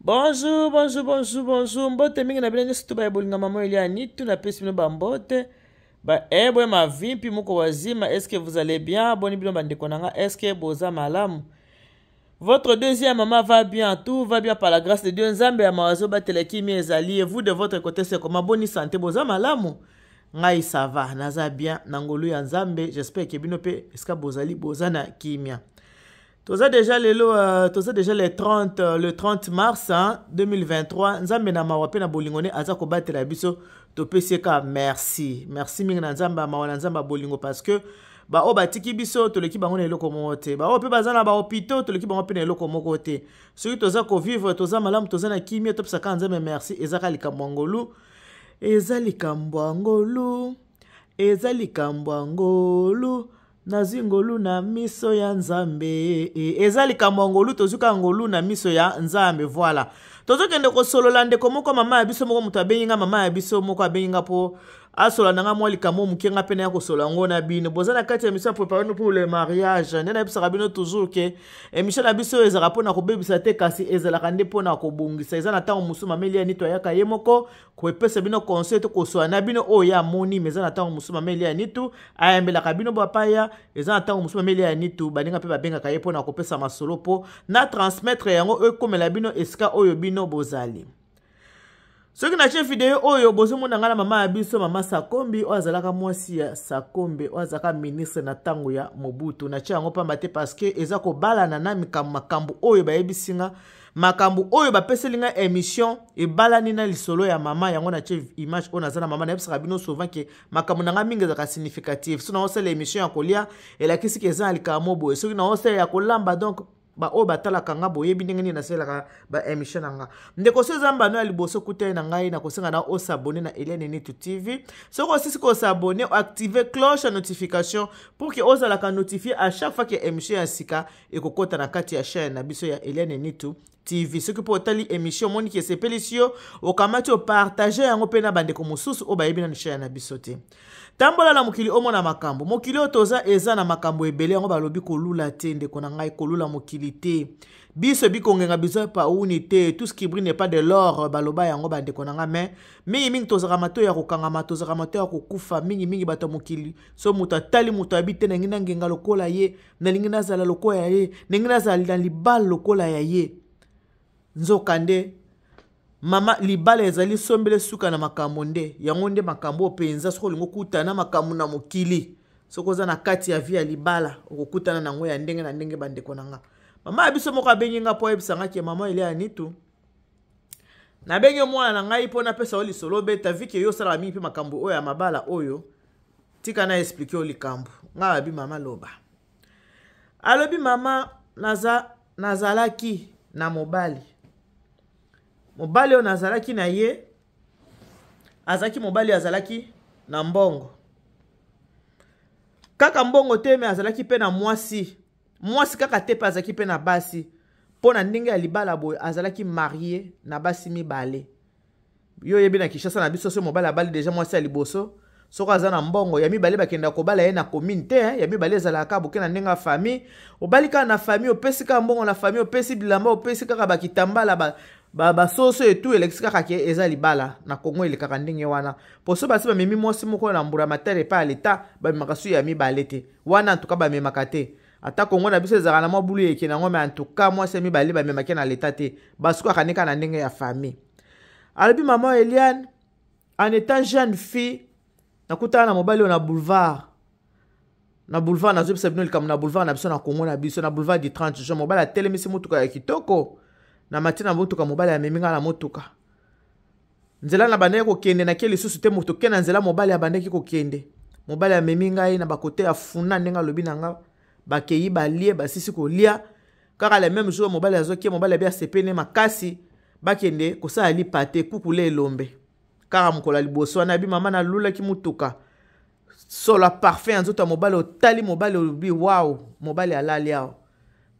Bonjour, bonjour, bonjour, bonjour. Mbote mingi na bino nyonso to baye bolinga mama Elia Nitu, napesi bino bambote. Ba ebwe eh, mavimpi moko wazima, est-ce que vous allez bien? Boni bino bandeko na nga, est-ce que boza malamu? Votre deuxième maman va bien, tout va bien par la grâce de Dieu. Nzambe ya mawazo batela kimia ezali. Et vous de votre côté c'est comment? Boni santé boza malamu? Ngai ça va, naza bien na ngolu ya Nzambe. J'espère que bino pe esika bozali boza na kimia. Toza déjà lelo toza déjà le 30 le 30 mars hein, 2023. Nzambe na mawa pe na bolingo ne aza kobatela biso, topesi ye kaka merci. Merci mingi na Nzambe ya mawa na Nzambe ya bolingo parce que baoyo batiki biso toleki bango na eloko moko te, baoyo mpe baza na bahopitau toleki bango mpe na eloko moko te. Soki toza kovivre, toza malamu, toza na kimia, topesaka Nzambe merci. Ezaka likambo ya ngolu, eza likambo ya ngolu, eza likambo ya ngolu. Nazwi ngolu na miso ya Nzambe. Eza likambo ya ngolu, tozwi kaka ngolu na miso ya Nzambe. Voilà, tozokende kosolola ndeko moko, mama ya biso moko, moto abengi nga, mama ya biso moko abengi nga mpo asola na nga mwa likambo moke, nga mpe naya kosola yango na bino. Boza na kati ya émission Préparez nous pour le mariage. Nde nayebisaka bino toujours ke émission na biso oyo ezalaka mpona kobebisa te, kasi ezalaka nde mpona kobongisa. Eza na ntango mosusu mama Elia Nitu ayaka ye moko kopesa bino conseil to kosola na bino oyo ye amoni, mais eza na ntango mosusu mama Elia Nitu ayambelaka bino bapaya. Eza na ntango mosusu mama Elia Nitu baninga mpe babengaka ye mpona kopesa masolo mpo na transmettre yango ekomela bino esika oyo bino bozali. Soki natie video oyo bozomona ngai na mama ya biso, mama Sakombi, oyo azalaka mwasi ya Sakombe, oyo azalaka ministre na ntango ya Mobutu. Natie yango pamba te parce que eza kobalana na makambo oyo bayebisi nga, makambo oyo bapeseli nga émission ebalani na lisolo ya mama yango. Natie image oyo naza na mama. Nayebisaka bino souvent ke makambo na nga mingi ezalaka significative. Soki naosala émission ya kolia, elakisi ke eza na likambo boye. Soki naosala ya kolamba, donc baoyo batalaka nga boyebi ndenge nini nasalelaka baémission na nga. Ndeko, so eza mbano ya liboso kutani na ngai, nakosenga na osabone na Eliane Nitu TV. Soki osisi kosabone, oactive cloche ya notification pour ke ozalaka notifie à chaque fois ke émission ya sika ekokɔta na kati ya chaîne na biso ya Eliane Nitu TV. Soki mpo otali émission, omoni ke esepelisi yo, okamati opartage yango mpe na bandeko mosusu oyo bayebi nanu chaîne na biso te. Tambola na mokili, omona makambo. Mokili oyo toza eza na makambo ebele. Yango balobi kolula te, ndeko na ngai, kolula mokili te. Biso bikongenga biso pauni te. Tout ce qui brille n'est pas de l'or, baloba yango, bandeko na ngai. Mais mingimingi tozalaka matoi ya kokangama, tozalaka matoi ya kokufa. Mingimingi bato ya mokili, so moto atali moto abi te, nangi nangenga lokola ye, nalingi nazala lokola ya ye, ndenge nazala na libala lokola ya ye. Nzokande mama, libala ezali sombele suka na makambo. Nde yango nde makambo oyo mpenza. Soki olingi okutana makambo na mokili, soki oza na kati ya vie ya libala, okokutana nango ya ndenge na ndenge. Bandeko na nga, mama ya biso moko abengi nga mpo ayebisa nga ke mama Elia Nitu, nabengi mwana na ngai mpo napesa yo lisolo obeta vike yo osalaka mingi mpe makambo oyo ya mabala oyo. Tika na explike yo likambo. Ngai abi mama loba. Alobi mama, naza nazalaki na mobali. Mobali oyo nazalaki na ye azalaki mobali azalaki na mbongo, kaka mbongo te, me azalaki mpe na mwasi. Mwasi kaka te, mpe azalaki mpe na basi. Mpo na ndenge ya libala boye, azalaki marie na basi mibale. Yo oyebi na Kinshasa na biso, so mobali abali deja mwasi ya liboso, soki aza na mbongo, ya mibale bakendaka kobala ye na commune te. Ya mibale ezalaka boke na ndenge ya famille. Obali kaka na famille, opesi kaka mbongo na famille, opesi bilamba, opesi kaka bakitambala, basoso etu, elekisi kaka ke eza libala. Na Kongo elekaka ndenge wana. Poso basi bamemi mwasi moko na mbura matari epai ya leta, bamemaka su ya mibale te wana. Antuka bamemaka te. Ata Kongo na biso ezalaka na mwa bulu eke nango, me antuka mwasi ya mibale bamemaki na leta te, basukaka nde kaka na ndenge ya famille. Alobi mama Eliane, en étant jeune fille, nakutana na mobali oyo na boulevard. Na boulevard, nazobisa bino likambo, na boulevard na biso na Kongo na biso, na boulevard du 30 juin, mobali atelemisi motuka ya kitoko. Na mati na motuka, mobali amemi ngai na motuka. Nzela na bandaki kokende, nake lisusu te, moto ke na nzela mobali abandaki kokende. Mobali amemi ngai na bakote ya Funa. Ndenge alobi na nga, bakei balie, basisi kolia kaka le même jour mobali azwaki. Mobali abi asepene makasi, bakende kosala lipa te kukula elombe. Kaka mokolo ya liboso wana, abi mama, nalulaki motuka, solo ya parfum ya nzoto ya mobali. Otali mobali, olobi wow, mobali alali awa.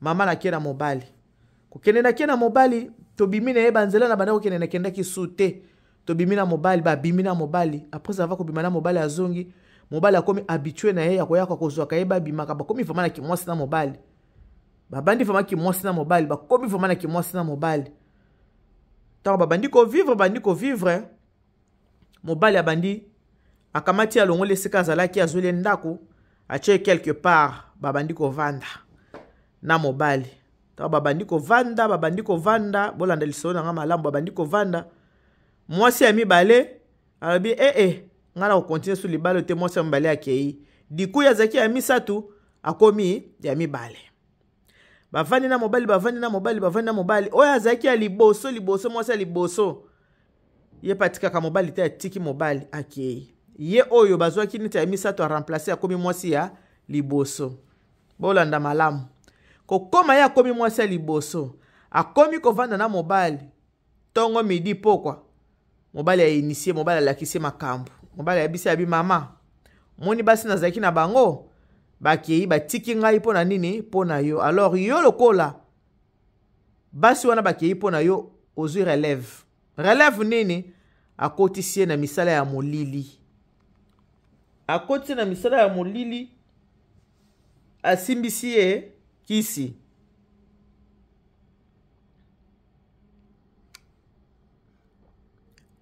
Mama, nake na mobali, kokende nake na mobali, tobimi na ye banzela na banda kokende, nakendaki su te. Tobimi na mobali, babimi na mobali. Après ava kobima na mobali, azongi. Mobali akomi habitue na ye ya koyaka kozwaka ye, babimaka, bakomi vraiment na kimwasi na mobali. Babandi vraiment kimwasi na mobali, bakomi vraiment na kimwasi na mobali. Ntango babandi kovivre, bandi kovivre, mobali abandi akamati, alongoli esika azalaki, azweli ye ndako, atie quelque part, babandi kovanda na mobali. Ntango babandi kovanda, babandi kovanda, bolanda lisolo na nga malamu, babandi kovanda, mwasi ya mibale alobi ee eh, eh, ngai na kokontinue su libala te. Mwasi ya mibale akei diku, ye azalaki ya misato, akomi ya mibale. Bavandi na mobali, bavandi na mobali, bavandi na mobali oyo azalaki ya liboso liboso. Mwasi ya liboso ye mpe atikaka mobali te, atiki mobali, akei. Ye oyo bazwaki neti ya misato aremplace, akomi mwasi ya liboso. Bolanda malamu, kokoma ye akomi mwasi ya liboso, akomi kovanda na mobali ntongo, midi, pokwa. Mobali ainitie, mobali alakisi makambo, mobali ayebisi, abi: "Mama, moni basi nazalaki na bango bakei, batiki ngai mpo na nini? Mpo na yo. Alors yo lokola basi wana bakei mpo na yo, ozwi relève." Relève nini? Akotisi ye na misala ya molili, akotisi ye na misala ya molili, asimbisi ye kisi.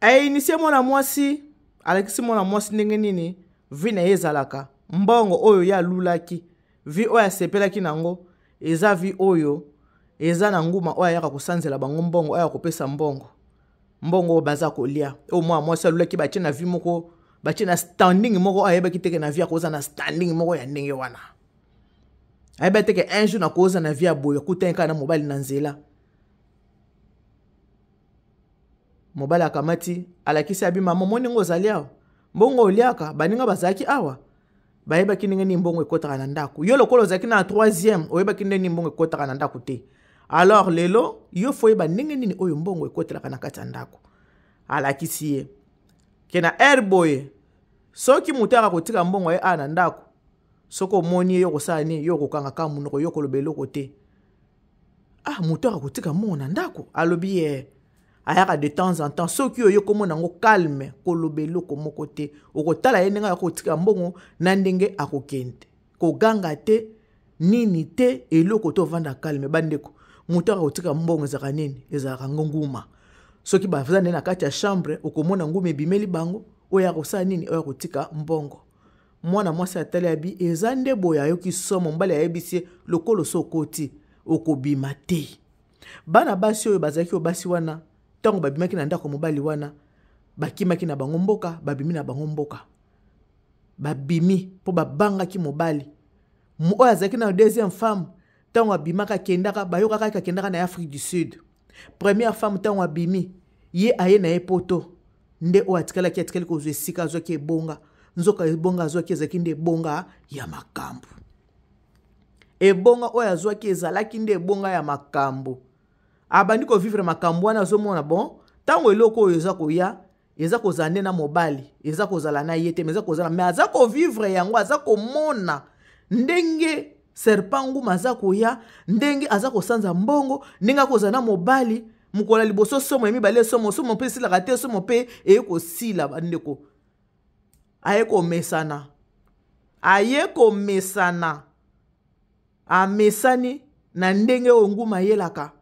Ainitie mwana mwasi, alakisi mwana mwasi ndenge nini vie na ye ezalaka, mbongo oyo ye alulaki, vie oyo asepelaki nango eza vie oyo eza na nguma oyo ayaka kosanzela bango mbongo, oyo akopesa mbongo, mbongo oyo baza kolia, oyo mwana mwasi alulaki. Batie na vie moko, batie na standing moko ayebaki teke na vie akoza na standing moko ya ndenge wana. Ayebaki teke un jour nakoza na vie ya boye. Akutani kaka na mobali na nzela. Mobali akamati, alakisi, abi: "Mama, omoni ndenge ozali awa, mbongo oliaka, baninga bazalaki awa bayebaki ndenge nini mbongo ekɔtaka na ndako. Yo lokola ozalaki na troisième, oyebaki ndenge nini mbongo ekɔtaka na ndako te. Alors lelo yo faut oyeba ndenge nini oyo mbongo ekɔtelaka na kati ya ndako." Alakisi ye ke na heure boye, soki moto aka kotika mbongo ye awa na ndako, soki omoni ye, yo kosala nini? Yo kokanga kaka monoko, yo koloba eloko te. Ah, moto aka kotika mbongo na ndako, alobi ye ayaka de temps en temps. Soki oyo komona yango calme, koloba eloko moko te. Okotala ye ndenge aya kotika mbongo na ndenge akokende, koganga te, nini te, eloko te, ovanda calme. Bandeko, moto aka kotika mbongo ezalaka nini? Ezalaka ngo nguma. Soki baza nde na kati ya chambre, okomona nguma ebimeli bango. Oyo akosala nini? Oyo akotika mbongo. Mwana mwasi atali, abi eza nde boye. Ayoki somo. Mobali ayebisi ye: "Lokolo so okoti, okobima te." Bana basi oyo bazalaki, oyo basi wana, ntango babimaki na ndako mobali wana, bakimaki na bango mboka, babimi na bango mboka, babimi mpo babangaki mobali oyo azalaki na deuxième femme. Ntango abimaka, akendaka, bayokaka akendaka na Afrique du Sud. Première femme, ntango abimi, ye aye na ye Poto. Nde oyo atikalaki, atikali kozwa esika, azwaki ebonga. Nzoka ebonga azwaki ezalaki nde ebonga ya makambo. Ebonga oyo azwaki ezalaki nde ebonga ya makambo. Abandi kovivre makambo wana, azomona bon, ntango eloko oyo eza koya, eza kozala nde na mobali, eza kozala na ye te, mais eza kozala, mais aza kovivre yango, aza komona ndenge serpent nguma aza koya, ndenge aza kosanza mbongo, ndenge akozala na mobali. Mokolo ya liboso somo, ya mibale somo, somo mpe esilaka te, somo mpe eye kosila. Bandeko, aye komesana, aye komesana, amesani na ndenge oyo nguma ayelaka,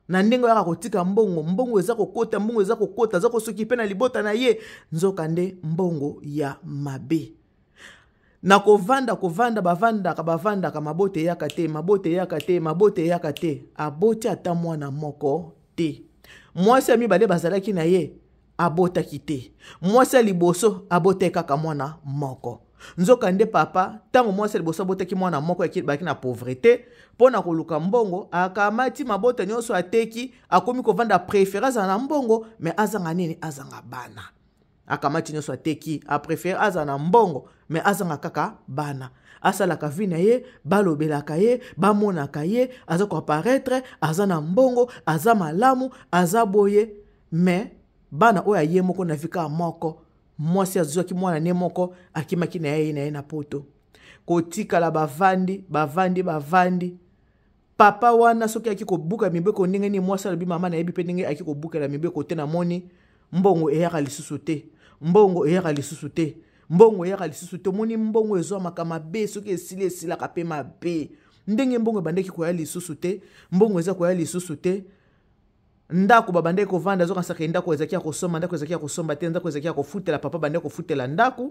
na ndenge oyaka kotika mbongo, mbongo eza kokota, mbongo eza kokota, aza kosoki mpe na libota na ye. Nzoka nde mbongo ya mabe. Na kovanda, kovanda, bavandaka, bavandaka, mabota eyaka te, mabota eyaka te, mabota eyaka te. Aboti ata mwana moko te. Mwasi ya mibale bazalaki na ye abotaki te. Mwasi ya liboso abotaki kaka mwana moko. Nzokande papa, ntango mwasi ya liboso abotaki mwana moko, baki na pauvreté. Mpo na koluka mbongo, akamati mabota nyonso, ateki, akomi kovanda. Préféré azala na mbongo, mais azanga nini? Azanga bana. Akamati nyonso, ateki, apréféré azala na mbongo, mais azanga kaka bana. Asalaka vie na ye, balobelaka ye, bamonaka ye, aza koapparaître, aza na mbongo, aza malamu, aza boye, mais bana oyo aye moko na vie kaka moko. Mwasi azwaki mwana ne moko, akimaki na ye, ye na ye na Poto. Kotikala bavandi, bavandi, bavandi. Papa wana soki ayaki kobuka mibeko ndenge nini, mwasi alobi: "Mama, nayebi mpe ndenge ayaki kobukela mibeko te. Namoni mbongo eyaka lisusu te, mbongo eyaka lisusu te, mbongo eyaka lisusu te." Omoni, mbongo ezwamaka mabe, soki esili, esilaka mpe mabe. Ndenge mbongo ebandaki koya lisusu te, mbongo eza koya lisusu te. Ndako babandaki kovanda, azokanisaka ndako ezalaki ya kosomba, ndako ezalaki ya kosomba te, ndako ezalaki ya kofutela. Papa bandaki kofutela ndako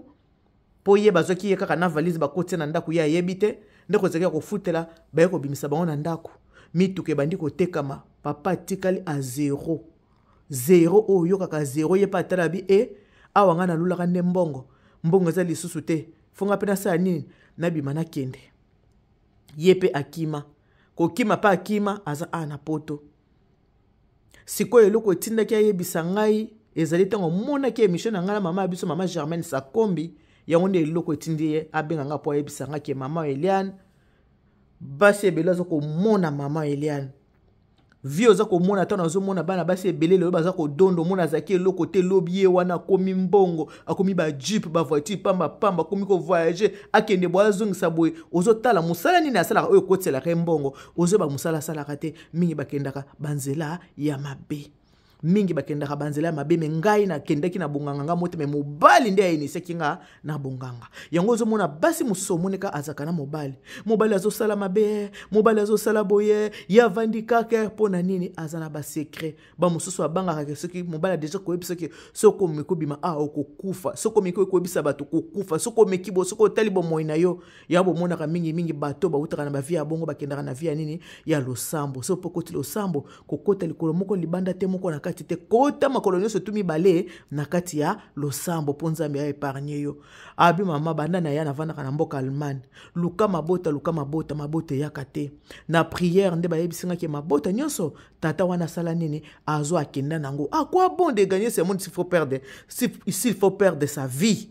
mpo ye bazwaki ye kaka na valise, bakotia na ndako, ye ayebi te ndako ezalaki ya kofutela. Baye kobimisa bango na ndako, mituka ebandi kotekama, papa atikali a zero zero. Oyo oyokaka zero, ye mpe atala bi e awa ngai nalulaka nde mbongo, mbongo eza lisusu te, fonga mpe nasala nini? Nabima nakende. Ye mpe akima, kokima mpe akima, aza a na Poto. Sikoyo eloko etindaki ayebisa ngai ezali ntango omonaki émission na ngai na mama ya biso, mama Germaine Sakombi. Yango nde eloko etindi ye abenga ngai mpo ayebisa ngai ke mama Eliane, basi ebele aza komona mama Eliane vie oza komona. Ntango nazomona bana basi ebele lelo baza kodondo, omona azalaki eloko te, lobi ye wana akomi mbongo, akomi bajeep, bavoiture pamba pamba, akomi kovoyage, akende boye, azongisa boye. Ozotala mosala nini asalaka oyo ekotiselaka ye mbongo? Ozoyeba mosala asalaka te. Mingi bakendaka banzela ya mabe, mingi bakendaka banzela ya mabe. Me ngai nakendaki na bonganga nga mote, me mobali nde ayenisaki nga na bonganga yango. Ozomona basi mosusu, omoneka azalaka na mobali, mobali azosala mabe, mobali azosala boye, ye avandi kaka. Mpo na nini? Aza na basecret. Bamosusu abangaka ke soki mobali adeja koyebi, soki soki omeki obima a okokufa, soki omeki koyebisa bato kokufa, soki omeki bo, soki otali bomoi na yo ya bomonaka mingimingi bato bautaka na bavie ya bongo, bakendaka na vie ya nini? Ya losambo. Soki mpo okoti losambo, kokota likolo moko libanda te, moko na kati te, kota makolo nyonso tu mibale na kati ya losambo mpo Nzambe ya épargne yo. Abi mama, banda na ya navandaka na mboka Allemagne, luka mabota, luka mabota, mabota eyaka te. Na prière nde bayebisingaki mabota nyonso tata wana asala nini, azwa, akenda nango. À quoi bon de gagner ce monde s'il faut perdre sa vie?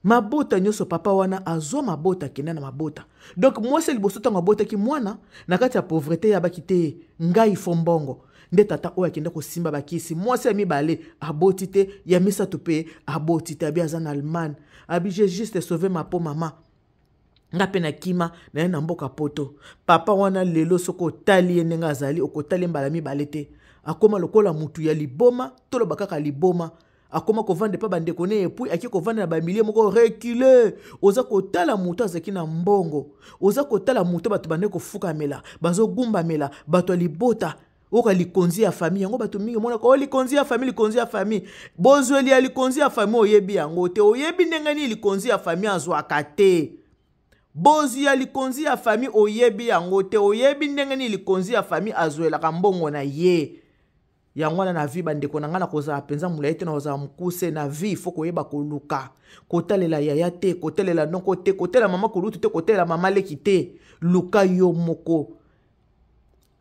Mabota nyonso papa wana azwa mabota, akenda na mabota. Donc mwasi ya liboso, ntango abotaki mwana na kati ya pauvreté, yabaki te ngai fo mbongo nde tata oyo akenda kosimba bakisi. Mwasi ya mibale aboti te, ya misato mpe aboti te. Abi aza na Allemagne, abi j'ai juste sauvé ma peau, mama. Nga mpe nakima naye na mboka Poto. Papa wana lelo soki otali ye ndenge azali, okotali mbala mibale te, akóma lokola mutu ya liboma. Toloba kaka liboma. Akóma kovanda epa bandeko ne, et puis ake kovanda na bamilie moko recule. Oza kotala moto azalaki na mbongo, oza kotala moto bato bande kofukamela, bazogumbamela, bato ya libota oyoka likonzi ya famille. Yango bato mingi omonaka o likonzi ya famille, likonzi ya famille, bozweli ya likonzi ya famille, oyebi yango te. Oyebi ndenge nini likonzi ya famille azwaka te. Bozwi ya likonzi ya famille, oyebi yango te. Oyebi ndenge nini likonzi ya famille azwelaka mbongo na ye. Yango wana na vie, bandeko na ngai, na kozala mpenza molai te, na kozala mokuse. Na vie faut koyeba koluka, kotalela yaya te, kotalela noko te, kotalela mama kolutu te, kotalela mama leki te. Luka yo moko,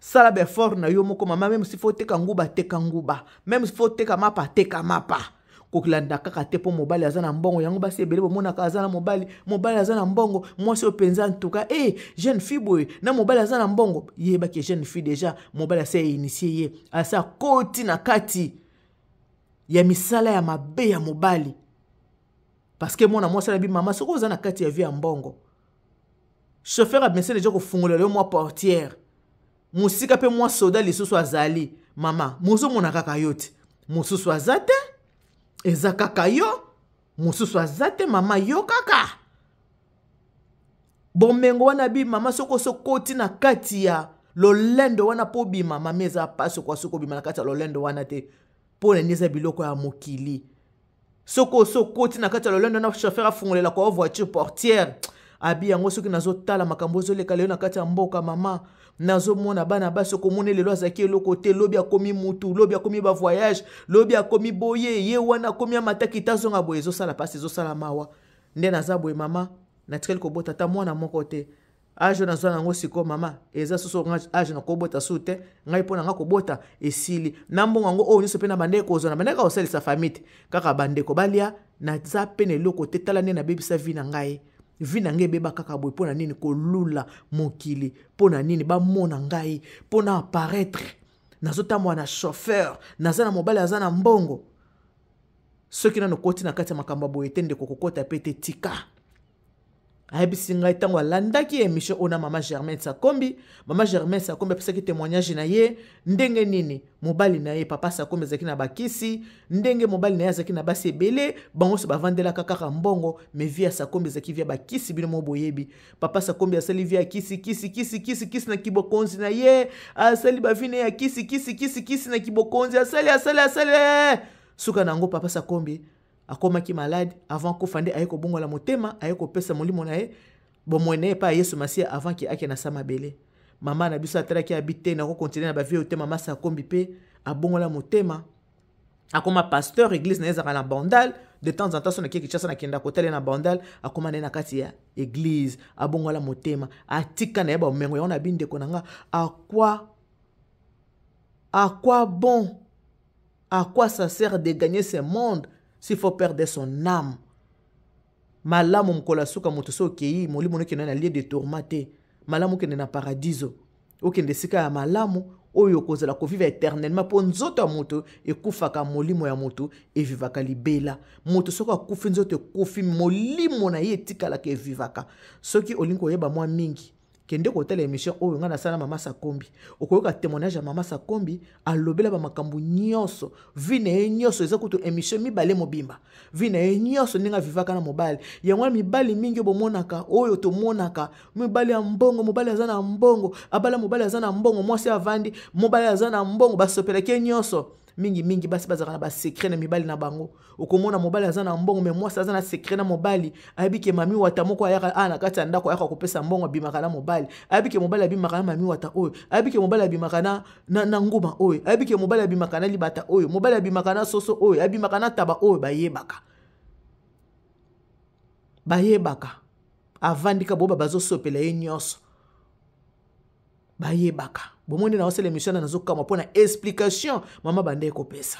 sala baeffort na yo moko, mama. Même si faut teka nguba, teka nguba. Même si faut teka mapa, teka mapa. Kolanda kaka te mpo mobali aza na mbongo. Yango basi ebele bomonaka aza na mobali, mobali aza na mbongo, mwasi oyo mpenza ntuka e jeune fille boye na mobali aza na mbongo. Yebaki jeune fille déjà mobali asi ainitié ye, asi akoti na kati ya misala ya mabe ya mobali. Parce que mwana mwasi alobi: mama, soki oza na kati ya vie ya mbongo, chauffeur amesi deja kofungolela yo mwa portière mosika, mpe mwa soda lisusu azali, mama, mozomona kaka yo te, mosusu aza te, eza kaka yo, mosusu aza te, mama, yo kaka bomengo wana. Bi mama, soki osokoti na kati ya lolendo wana mpo obima, mama, eza pasi. Okwa soki obima na kati ya lolendo wana te, mpo na nini? Eza biloko ya mokili. Soki osokoti na kati ya lolendo na chauffeur afungolela kwa voiture portière, abi yango. Soki nazotala makambo ezoleka lelo na kati ya mboka, mama, nazomona bana basi, okomona lelo azalaki eloko te, lobi akomi mutu, lobi akomi bavoyage, lobi akomi boye, ye wana akomi amataki te, azonga boye. Ezosala mpasi, ezosala mawa. Nde naza boye, mama, natikali kobota ata mwana moko te. Âge nazwa nango sikoyo, mama, eza susu âge nakobota su te. Ngai mpo na nga kobota esili. Na mbongo yango oyo nyonso mpe na bandeko kozwa na bandeko kosalisa famille te, kaka bandeko balia, naza mpe na eloko te. Tala nde nabebisa vie na ngai, vie na ngai ebeba kaka boye. Mpo na nini kolula mokili? Mpo na nini bamona ngai? Mpo na apparaître, nazotambola na chauffeur, naza na mobali aza na mbongo. Soki nano okoti na kati ya makambo ya boye te, ndeko, kokota mpe te, tika. Ayebisi ngai ntango alandaki émission oyo na mama Germaine Sakombi. Mama Germaine Sakombi apesaki témoignage na ye ndenge nini mobali na ye, papa Sakombi, azalaki na bakisi, ndenge mobali na ye azalaki na basi ebele, bango nyonso bavandelaka kaka mbongo, mais vie ya Sakombi ezalaki vie ya bakisi. Bino mo boyebi, papa Sakombi asali vie ya kisi, kisi, kisi, kisi, kisi na kibokonzi na ye. Asali bavie na ye ya kisi, kisi, kisi, kisi na kibokonzi. Asali, asali, asali, suka na yango papa Sakombi akomaki malade. Avant kufa nde aye kobongola motema, aye kopesa molimo na ye, bomoi na ye epai ya Yesu Masiya, avant ke ake na sa mabele. Mama na biso atalaki, abi te, nakocontinuer na bavie oyo te. Mama Sakombi mpe abongola motema, akoma pasteur. Église na ye ezalaka na Bandal. De temps en temps, so nakie Kinshasa, nakenda kotala na Bandal. Akoma na ye na kati ya église, abongola motema, atika na ye bomengo yango. Na bindeko na nga, à quoi bon, à quoi ça sert de gagner ce monde s'il faut perdre son âme? Malamu mokolo ya suka, moto so okei, molimo nokende na lieu de tourment te. Malamu okende na paradiso, okende esika ya malamu oyo okozala kovivre éternellement, mpo nzoto ya moto ekufaka, molimo ya moto evivaka libela. Moto soki akufi, nzoto ekufi, molimo na ye etikalaka, evivaka. Soki olingi koyeba mwa mingi, kende kotala émission oyo ngai nasala mama Sakombi. Okoyoka témoignage ya mama Sakombi, alobela bamakambo nyonso, vie na ye nyonso. Eza kutu émission mibale mobimba, vie na ye nyonso, ndenge avivaka na mobali yango wana. Mibali mingi oyo bomonaka, oyo tomonaka, mibali ya mbongo, mobali aza na mbongo, abala mobali aza na mbongo, mwasi avandi, mobali aza na mbongo, basopelaki ye nyonso. Mingimingi basi bazalaka na basecret na mibali na bango. Okomona mobali aza na mbongo, mais mwasi aza na secret na mobali. Ayebi ke mami wata moko ayaka a na kati ya ndako, ayaka kopesa mbongo, abimaka na mobali. Ayebi ke mobali abimaka na mami wata oyo. Ayebi ke mobali abimaka na nguma oyo. Ayebi ke mobali abimaka na libata oyo, mobali abimaka na soso oyo, abimaka na taba oyo. Bayebaka, bayebaka. Avandika boba, bazosopela ye nyonso, bayebaka. Bomoni, na osala émission na nazokamwa mpo na explication mama banda ekopesa.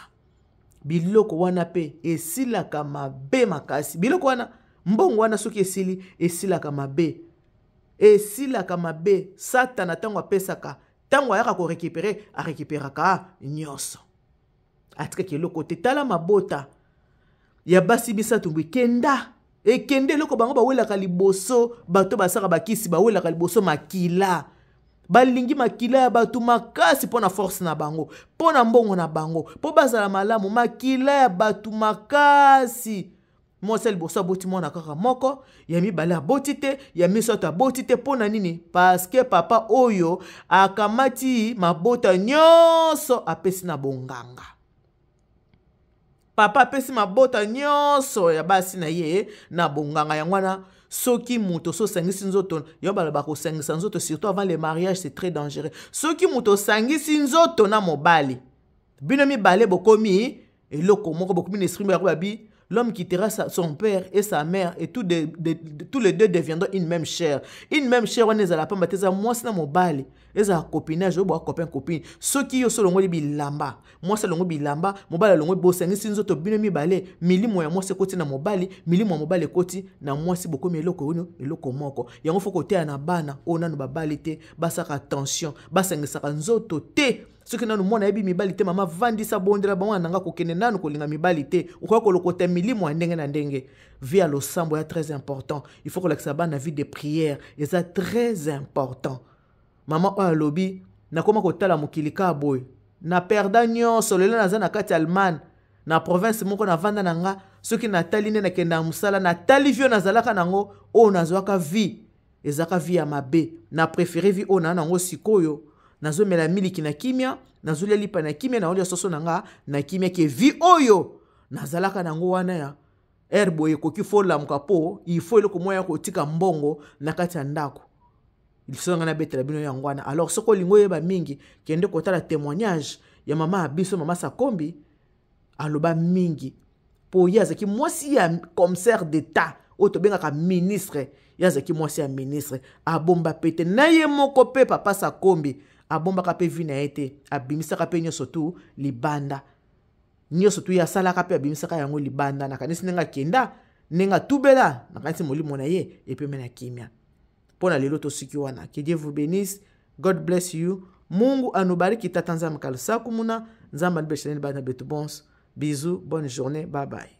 Biloko wana mpe esilaka mabe makasi. Biloko wana, mbongo wana, soki esili, esilaka mabe, esilaka mabe. Satana, ntango apesaka, ntango ayaka korécupérer, arécupéraka nyonso, atikaki eloko te. Tala mabota ya basi misato mbwe ekenda, ekende. Eloko bango bawelaka liboso, bato basaka bakisi bawelaka liboso makila. Balingi makila ya bato makasi mpo na force na bango, mpo na mbongo na bango, mpo bazala malamu. Makila ya bato makasi. Mwasi ya liboso aboti mwana kaka moko, ya mibale aboti te, ya misato aboti te. Mpo na nini? Parce que papa oyo akamati mabota nyonso, apesi na bonganga. Papa apesi mabota nyonso ya basi na ye na bonganga. Yango wana, soki moto so osangisi nzoto, yo baloba kosangisa nzoto, surtout avant le mariage, c'est très dangereux. Soki moto osangisi nzoto na mobali, bino mibale bokomi eloko moko, bokomi na esprit moko. Babi: "L'homme quittera son père et sa mère et tous les deux deviendront une même chair." Une même chair wana ezala pamba te, eza mwasi na mobali, ezala copinage oyo boa copain, copine. Soki yo so olongoli bilamba, mwasi alongoli bilamba, mobali alongoli, bosangisi nzoto bino mibale, milimo ya mwasi ekoti na mobali, milimo ya mobali ekoti na mwasi, bokomi eloko oyo, eloko moko. Yango faut koteya na bana oyo nanu babali te, basaka attention, basangisaka nzoto te. Soki nanu mwana ayebi mibali te, mama vandisa, bondela bango na nanga kokende nanu kolinga mibali te, okoya kolokota milimo ya ndenge na ndenge. Vie ya losambo ya très important. Il faut kolakisa bana vie de prière, eza très important. Mama oyo alobi: "Nakoma kotala mokili kaka boye, na perda nyonso. Lelo naza na kati ya Allemagne, na province moko navanda na nga. Soki natali nde nakenda ya mosala, natali vie oyo nazalaka nango, oyo nazwaka, vie ezalaka vie ya mabe. Na préféré vie oyo naa nango sikoyo. Nazomela miliki na kimia, nazolia lipa na kimia, naolia soso na nga na kimia, ke vie oyo nazalaka nango wana ya heure boye ekoki, faut olamuka mpo il faut eloko moko ya kotika mbongo na kati ya ndako." Liso ngai nabetela bino yango wana. Alors, soki olingi oyeba mingi, kende kotala témoignage ya mama ya biso, mama Sakombi. Aloba mingi mpo ye azalaki mwasi ya commissaire d'État oyo tobengaka ministre. Ye azalaki mwasi ya ministre, abomba pe te na ye moko. Mpe papa Sakombi abombaka mpe vie na ye te, abimisaka mpe nyonso tu libanda. Nyonso tu ye asalaka mpe, abimisaka yango libanda. Nakanisi ndenge akenda, ndenge atubela, nakanisi molimo na ye epeme na kimia. Mpo na lelo tosuki wana. Que Dieu vous bénisse. God bless you. Mungu anubariki. Tata Nzambe kalusaku muna Nzambe anibeshaneni bana betu bonso. Bisous, bonne journée, bye bye.